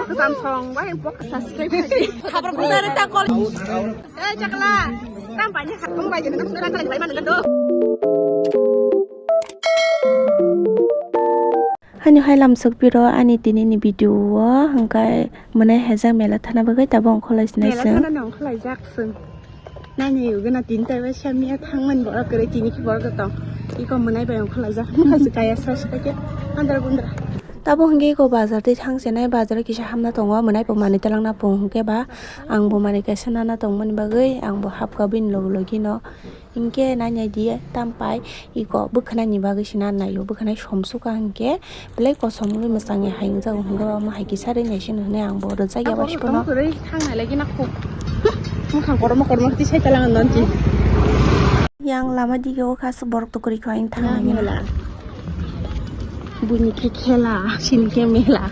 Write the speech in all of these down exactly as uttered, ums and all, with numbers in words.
Samsung bai pok subscribe khai. Khabar bujare ta kol. Eh, chakla. Tam bai ni khatung bai ni khatung bai mano do. Hani hai lamsok piro ani tini ni video o hingkai mwnai hajak mela thana bagwi tabok ongkholai sinai. Mela sung thana ni ongkholai jak sung. Nani ugana tinta bai samya thangmani borok kwrwi tini ki borok tong. Iko mwnai bai ongkholai jak. Mukha se kaya sra sra ke andra gundra. Tabok hingke iko bazar tei thang chenai bazar kisa hamna tongo mwnai bo manwi talangna pung hingke ba ang bo manwi kaisa nana tongmani bagwi ang bo hapka bini logi logi no. Hingke nai nai di tampai iko bwkhwnani bagwi sina naio bwkhwnai somsuka hingke belai kosom wngwi mwchangya hai wngjago hingke ba omo hai kisa rinai sino hinui ang bo rwjak ya abo bai sukano. Kwrwi thangnai lagi na khuk. Mukhang kormo kormo twi sai talang non ti. Yang lama dige o khas borok to kwrwi kho ang thang nai mela. Buini khe khela sini khe mela.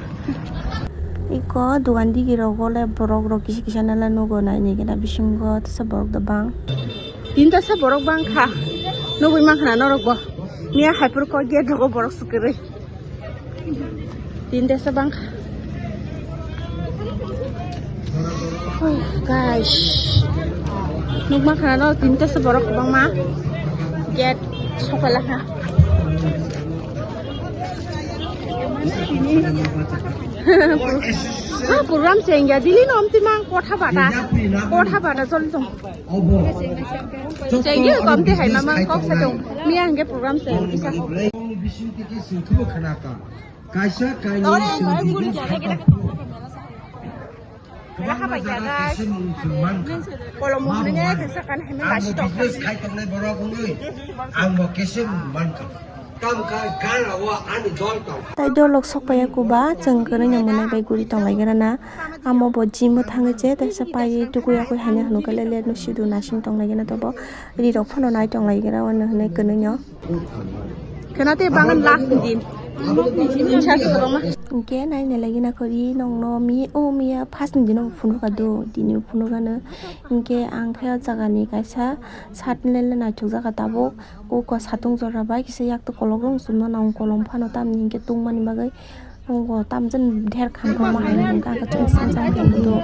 Iko dogan digi rogo le borok rok kisa kisa nala nugo nai nigena bisingo tesa borok da bang. Tinta sa borok bang kha. Nugui mang khana norok bo. Miya haipur ko gate rogo borok sukwrwi. Tinta sa bang kha. Oh, guys. Nugma khana no tinta sa borok bang ma. Gate sokala kha. Ha, program chengya dili no omti mang kotha bata. Kotha bata choli tong. Chengya komti hai mama kok sa tong. Miya hingke program cheng kisa. Kaisa kainwi sengdi. Mela habai ya, guys. Kolom hwnwi khe sakani hwnwi lasi tok. Business khai tongnai borok hwnwi ang bo kese mankha. Kam kha gan awa ani dol tong. Tai dolok sokpaiya kuba chwng kwrwino mwnai bai guri tonglaigwrana. Amo bo gym o thangwi je teisa paiwi tukui yakui haino hwnwi khe lele no sidu nasing tonglaigwrana tobo. Rirok phano nai tonglaigwrana hwnwi kwnwino. Khena tei bangan last ni din. Hingke nai nai lagi na khori nong no mi o miya first ni din phunuk ka do dini phunuk ano. Hingke ang khe o jaga ni kaisa sat lele naithok jaga tabuk o ko satung jora bai kisa yak to kolok rong sumno nang kolom phano tamni hingke tungmani bagwi. Nongo tamjani der khamtangma hai nong kha khe chwng sanjak khe do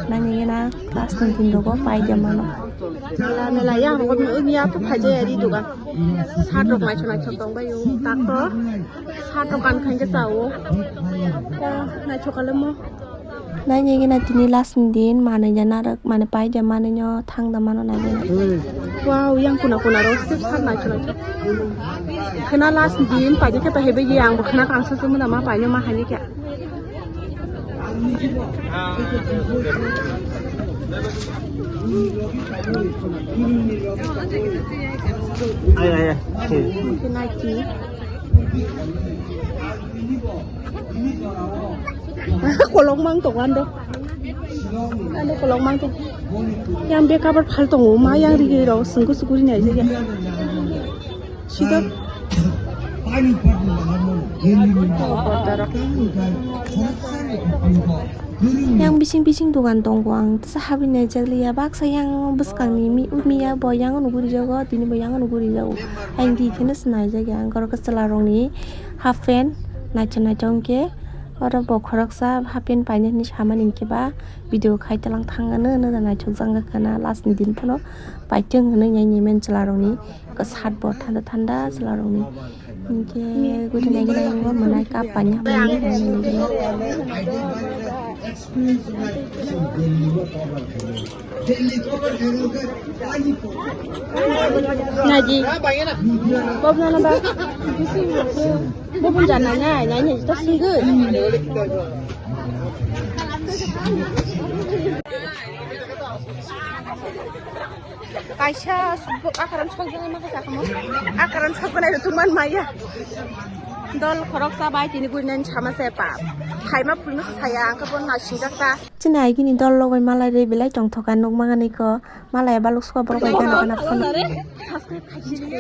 nai nai na class ni din rogo pai de mano. Mela mela ya hokot ni uni ya to phai jaya ri dugan. Sat rok naithok naithok tong bai o tak to. Sat rok kan khain khe cha o. Naithok kale mo. Nai nai na tini last ni din manwi jana rok manwi pai de manwi no. Thang da mano nai. Wow, yang kuna kuna rok step sar nai chulai. Khena last din pai khe pai hebe yang bo khena kangsa chumuna ma pai ma hani kya. Ay, ay, ay. Khena ki. Kolok mang tok ando. Ando kolok mang tok. Yang be kabar phal tongo ma yang rigi rok sungku sukuri nai jaya. Sida. Yang bising bising dogan tongo ang tesa habinai jakliya baksa yang bwskangni mi miya bo yang nuguri jago tini bo yang nuguri jago. Ang di kheno sinai jagya ang korok chwla rokni half pant naithok naithok hwnkhe oro bo khoroksa half pant painani hinwi samani hinkhe ba video khai talang thangano hwnwi naithokjak wngkha na last ni din phano paitwng hwnwi nai nini chwla rokni sat bo thanda thanda chwla rokni hinkhe guri nai gwnai mwnai kap paina hamani. Naji. Bob nana ba. Bob nana na na na ta sunggu. Kaisa subuk akaran sokjak ma kasa kamo. Akaran soknai rw tuman maya. Dol khoroksa bai tini guinan sama se pa. Khaima phuima saya angka pon na singjak ta. Chini aigini dol logoi malai re belai tongthoka nukmani ko. Malai baluk suka borok bai gana gana phone.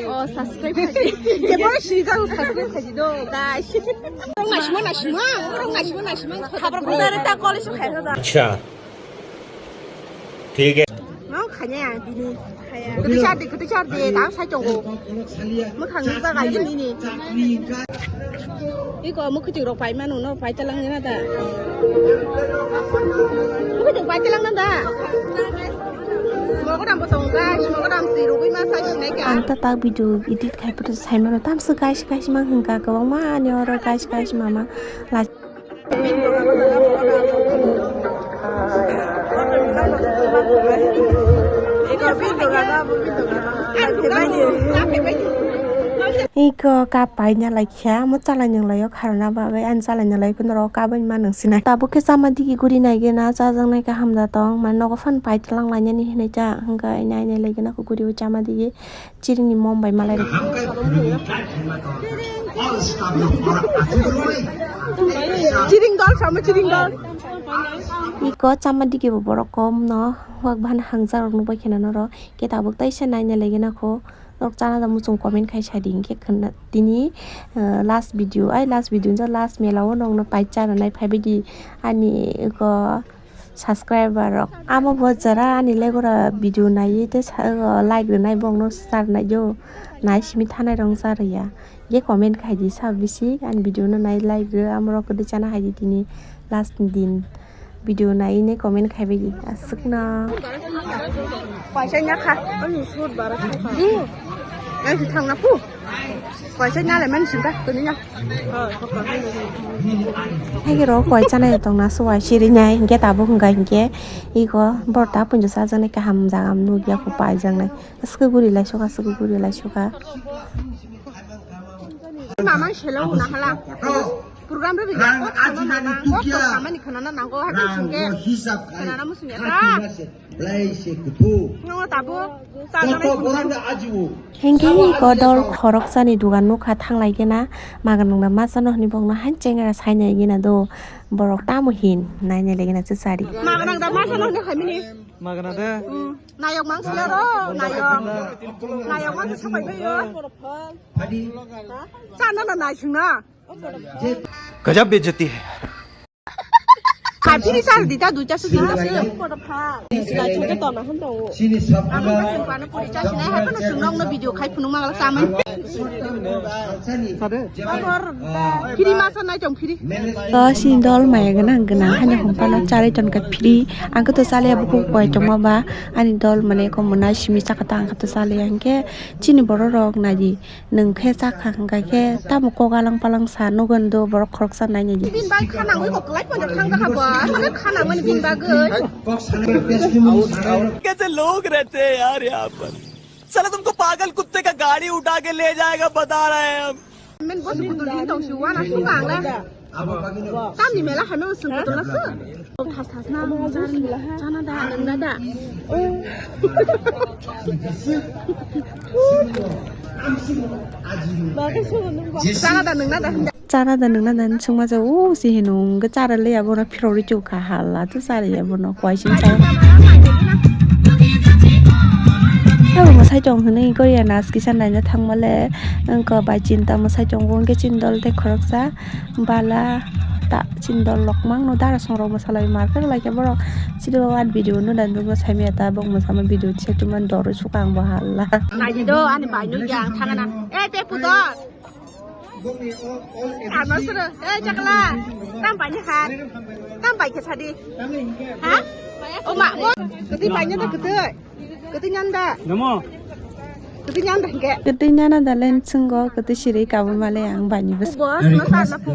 Oh, subscribe khaidi. Keboro singjak subscribe khaidi do guys. Rong nasima nasima, rong nasima nasima. Khabar bujare ta college khaisa da. Acha. Thik hai. Mau khanya dini. Kwtwi chardi, kwtwi chardi, tang sai tongo. Mwkhang nukjak ai nini. Iko mwkhwtwng rok pai mano, no pai talang nina da. Mwkhwtwng pai talang nina da. Mogodam bo tongo guys, mogodam si rugwi ma sai sinai ka. Ang ta tak video edit khai photo sai mano, tamsa guys, guys mang hwnka kwbangma ani oro guys, guys mama. Iko kap paina laikha, mo chalai nang laio kharna bagwi, ani chalai nang lai kunoro kap bai ma nang sinai. Tabuk khe chama digi guri nai gena, chajaknai kaham da tong, mane nogo phan pai tlang lainani hinui cha, hwnka nai nai lai gena kuguri o chama digi. Chiringni mom bai malai rw. Chiring dol, samo chiring dol. Iko chama digi bo borok kom no, wak ban hangjak rok nukbai kheno noro. Khe tabuk taisa naina lagi nang kho. Norok chana da muchung comment khai sadi hinkhe khwna tini, eh, last video, ai last video, last mela o nokno pai chana nai phai baidi ani iko. Subscriber rok. Amo bo jara ani legora video naiwi tei sa-, o, like rwnai bongno sar nai jo. Nai simi thanai rong sar ya. Ge comment khai di sa bisi ani video no nai like rw amo rok kwdwi chana hai di tini last ni din. Video nai ne comment khai bai di. Aswk no. Kaisa nya kha. Ani shoot bara kha. Ai thang na pu. Kaisa nya le men sing ka tuni nya. Hai ro koi chana tong na suwai siri nai hinkhe tabuk hwnka hinkhe iko borta punjo sajani kaham jaga nukya kho paijaknai. Aswk guri lai suka, aswk guri lai suka. Mama selo na hala. Program ro ri ko khana na nango, to kamani khana na nango, hai sing ke. Khana na musung ya ta. Belai se kuthu. Nongo tabo chajak nai. Koto goranda ajibo. Hengke ko dol khoroksani dugan nukha thanglai gena magan nungna masa no hwnwi bongno han chengera sainai gena do borok tamo hin nainai legena chwchari. Magan nang da masa no hwnwi khaimini. Magana de. Hmm. Nayok mang sila ro, nayok. Nayok mang sabai bayo. Phadi. Chana na nai sungna. गजब बेइज्जती है। Hai phiri sar dita duita sugi na se. Sini sabda. Ang kan pano puri chasi na hai pano sunong no video khai phunung mangal samai. Phiri masa nai tong phiri. To sini dol maya gwnang gwnang hani hompano chari ton ka phiri. Ang to chale buku koi tongma ba ani dol mane ko mona simi chaka ta ang to chale ang ke chini borok rok nai di. Nwng khe chakha hwnkha khe tamo kok alang palang sa nugwi do borok khoroksa nainani. Bini bagwi khanangwi kok kwlai pono thang jakha bo, aswk khanangmani bini bagwi. कैसे लोग रहते हैं यार यहाँ पर। साला तुमको पागल कुत्ते का गाड़ी उठा के ले जाएगा, बता रहे हैं हम। Men bo su kutul din tong si wana su bang la. Tamni mela hai mela sung kutul na su. Thas thas na, chana da, nang da da. Chana da, nang da da. Chana da, nang da da, sungma ja, o, si hinung, ga chara le abo na phirori chu ka hala, tu chara ya bo no, koi sin cha. Abo mo sai tong hinui, Korea nas kisa naina thangma le, ang ko bai chinta mo sai tong, wngke chin dol te khoroksa. Bala ta chini dol rok mang no dara song rok bwsa lai mar khe lai khe borok chini o ani video no dan bwsa mia ta bok bwsa ma video se tu man dor suka ang bo hala. Nai di do ani bai no yang thang na. Eh, te pu do. Ano suru. Eh, chakla. Tam bai ni kha. Tam bai khe sadi. Ha? O ma mo. Kati bai ni da kati. Kati nyanda. Namo. Kati nyanda hingke. Kati nyanda dalen sungo kati siri kabo male ang bani bus. Bo, no sar na pu.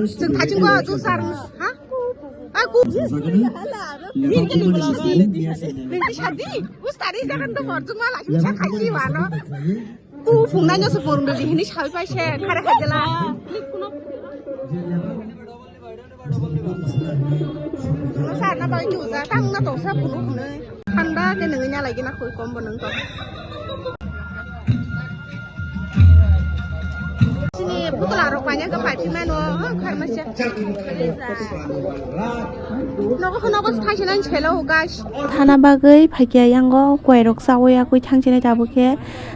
Sung kaching go tu sar. Ha? Aku. Min ke ni bola. Min ke sadi. Us tadi jangan tu bor tu mala. Sa kaji wano. Ku phungnai no se porong de hini sawi pai se khare khajela. Sa na bai ju ja tang na tong sa phunu phunai. Thanda ke nang nya lagi na khoi kom bo nang to. Sini putla rok panya ke pai mano khar ma se. Nogo nogo thai sinan chelo guys. Thana bagwi phaikya yango koi rok sawi akui thang sinai tabuk khe.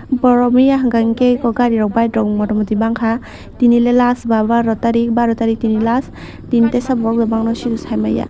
Borok miya hwnkha hinkhe eko gari rok bike rok motamoti bangkha. Tini le last ba baro tarik, baro tarik tini last. Tini teisa borok rok bangno sidu saimaya.